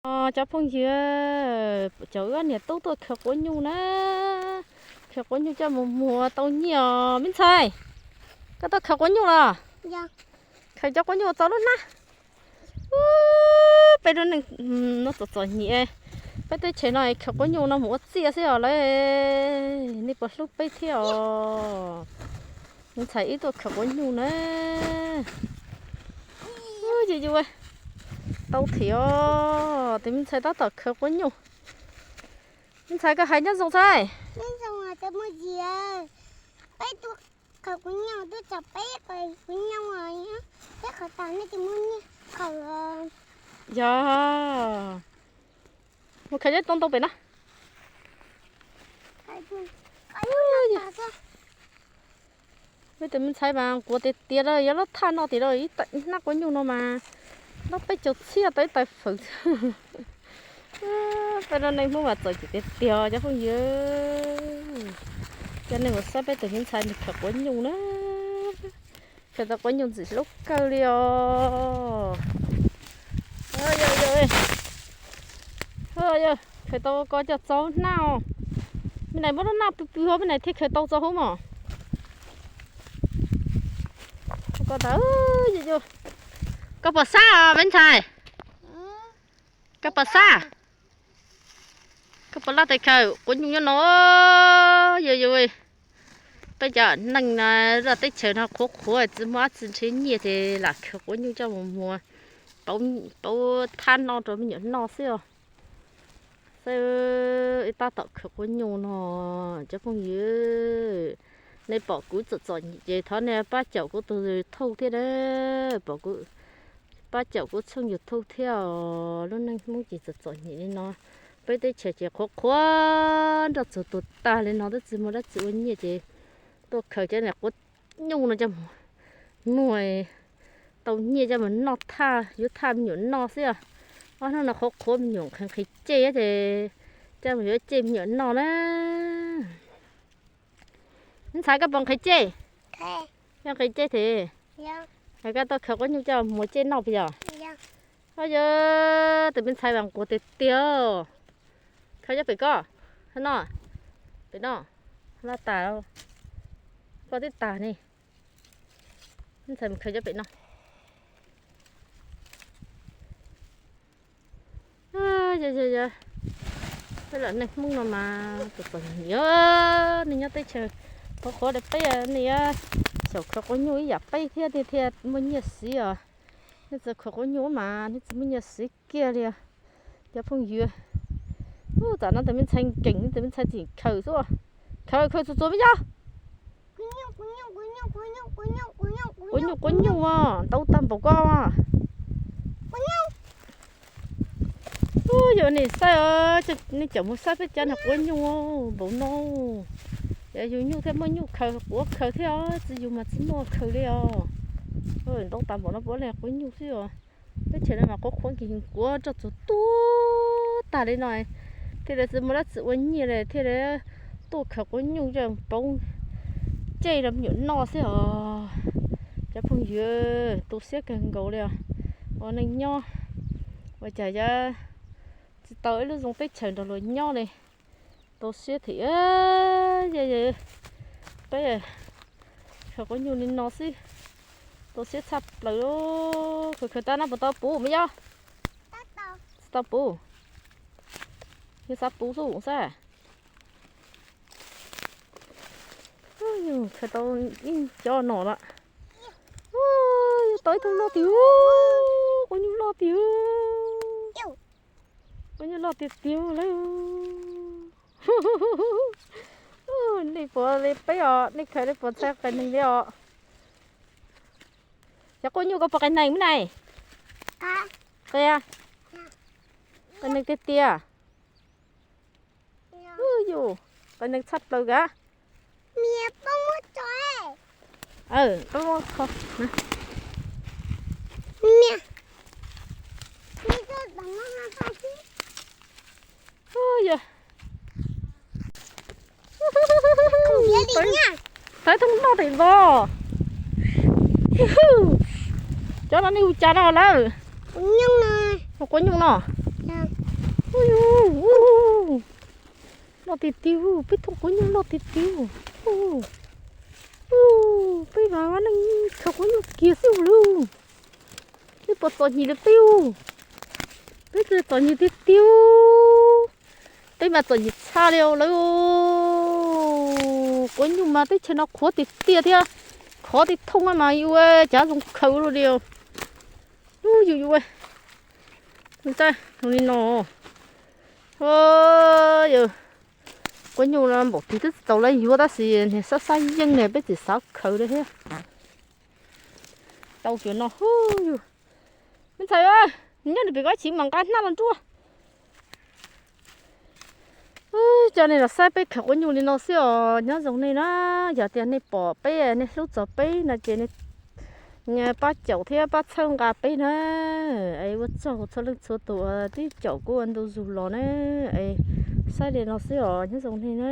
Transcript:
Cov phooj ywg, cov wb niam tub tuaj khaws quav nyuj na, khaws quav nyuj coj mus muag tau nyiaj os. Me ntxhais, koj tuaj khaws quav nyuj los? Khaws cov quav nyuj txog lub hnab. Peb lub neej no txom txom nyem, peb teb chaws no khaws quav nyuj no mus ua txiaj xwb os lawv. Nej puas hlub peb thiab os? Me ntxhais wb tuaj khaws quav nyuj na. Yus yus tau thiab os, tus me ntxhais tab tom khaws quav nyuj. Me ntxhais koj hais nyob zoo ntxhais. Yog, mus khaws cov tau ntau pem na. Peb tus me ntxhais mas nquag tiag tiag lawm, yog lub thaj no tim lawm ib hnab quav nyuj no mas noj peb caug txhiab tau ib tais fawm. Peb lub neej Hmoob mas txom nyem tiag tiag cov phooj ywg. Coj nej mus saib peb tus me ntxhais nws khaws quav nyuj na. Khaws tau quav nyuj ntxim hlub kawg li os. Yog, khaws tau ko coj txog hnab os. Me nais muab lub hnab pw pw hauv me nais thiaj khaws tau txog hauv mos. Koj puas sab me ntxhais? Koj puas sab? Koj puas laj tes khaws quav nyuj nyob no? Yog yus, peb cov neeg no lub teb chaws no qhuav qhuav tsis muaj dab tsi ntshe nyiaj ces lam khaws quav nyuj coj mus muag pauv thaj noj rau me nyuam noj xwb os. Saib, tab tom khaws quav nyuj no cov phooj ywg, nej pom kuv txom txom nyem ces thov nej pab caum kuv tus YouTube thiab na, pab caum kuv tshooj YouTube thiab os. Lub neej Hmoob ces txom txom nyem li no, peb teb chaws ces qhuav qhuav nroj txuag tuag tag li no twb tsis muaj dab tsi ua nyiaj ces tuaj khaws cov niag quav nyuj no coj mus muag tau nyiaj coj mus noj thaj, yuav thaj me nyuam noj xwb os. Ob hnub no qhuav qhuav me nyuam nqhis nqhis cej ces coj mus yuav cej me nyuam noj na. Me ntxhais koj puas nqhis cej? Koj nqhis cej thiab? Hais koj tuaj khaws quav nyuj coj muag cej noj puas yog? Yog, tus me ntxhais vas nquag tiag tiag. Khaws cov pem koj, no, pem no, no tas, koj twb tas ne. Me ntxhais mus khaws cov pem no. Yog, yog, yog, peb lub neej Hmoob no mas txom txom nyem, nej nyob teb chaws qhuav qhuav li peb, nej xyaum khaws quav nyuj ib yam peb thiab nej thiaj muaj nyiaj siv os. Nej tsis khaws quav nyuj mas nej tsis muaj nyiaj siv kiag li os. Cov phooj ywg, ub, tam no tus me ntxhais nkees, tus me ntxhais tseem khaws xwb. Khaws khaws txuas txuas me yog. Quav nyuj, quav nyuj, ntau tag npaum ko. Ub, yog nej saib, nej coj mus saib peb cov niag quav nyuj npaum no. Yog yus nyuj thiaj muaj nyuj khaws, quav khaws thiab, tsis yus mas tsis muaj khaws li os. Ntau tag npaum no puav leej quav nyuj xwb os. Teb chaws no mas quav qhuav nkees, quav nroj txuag tuag tag li no, thiaj li tsis muaj dab tsi ua nyiaj li thiaj li tuaj khaws quav nyuj coj pauv cej rau me nyuam noj xwb os. Cov phooj ywg, tu siab kawg nkaus li os. Ua neej nyob ua cas yuav tsis tau ib lub zoo teb chaws nrog luag nyob li. Tu siab thiab, peb khaws quav nyuj li no xwb, tu siab tshaj plaws. Khaws khaws tau no puas tau puv me yog? Tsis tau puv, yog xav puv xwb xav. Khaws tau ib co no lawm. Tau ib tug loj tiag, quav nyuj loj tiag, quav nyuj loj tiag tiag lawm. Nej puas li peb os, nej khaws nej puas ntshai qias neeg li os? Cov quav nyuj ko puas qias neeg me nais? Qias, qias neeg tiag tiag. Yus, qias neeg tshaj plaws kawg. Tau thooj loj tiag vau. Cov no nej hu cas no lawm? Quav nyuj no. Ub, loj tiag tiag, peb thooj quav nyuj loj tiag tiag. Ub, peb mas ua neej khaws quav nyuj kiag xwb lauj. Nej puas txom nyem li peb ub? Peb txom nyem tiag tiag. Peb mas txom nyem tshaj li lawv. Quav nyuj mas teb chaws no qhuav tiag tiag thiab, khov tej thooj mas yuav cav zoo khaws li. Ub, yus yuav li no. Yog quav nyuj no npaum twg twb tsis tau lawv yuav tab sis niag xab xab yeej ne peb tsis xav khaws li thiab. Tau cov no, yus me ntxhais, nyob nws pem koj chiv mam nqa hnab los nruab. Coj nej los saib peb khaws quav nyuj li no xwb os, nyob zoo nej na. Yog tias nej pom peb, nej hlub txog peb no ces nej pab caum thiab pab txhawb nqa peb na. Es ua tsaug txhua leej txhua tus twb caum kuv ua ntu zus los na. Es saib li no xwb os, nyob zoo nej na.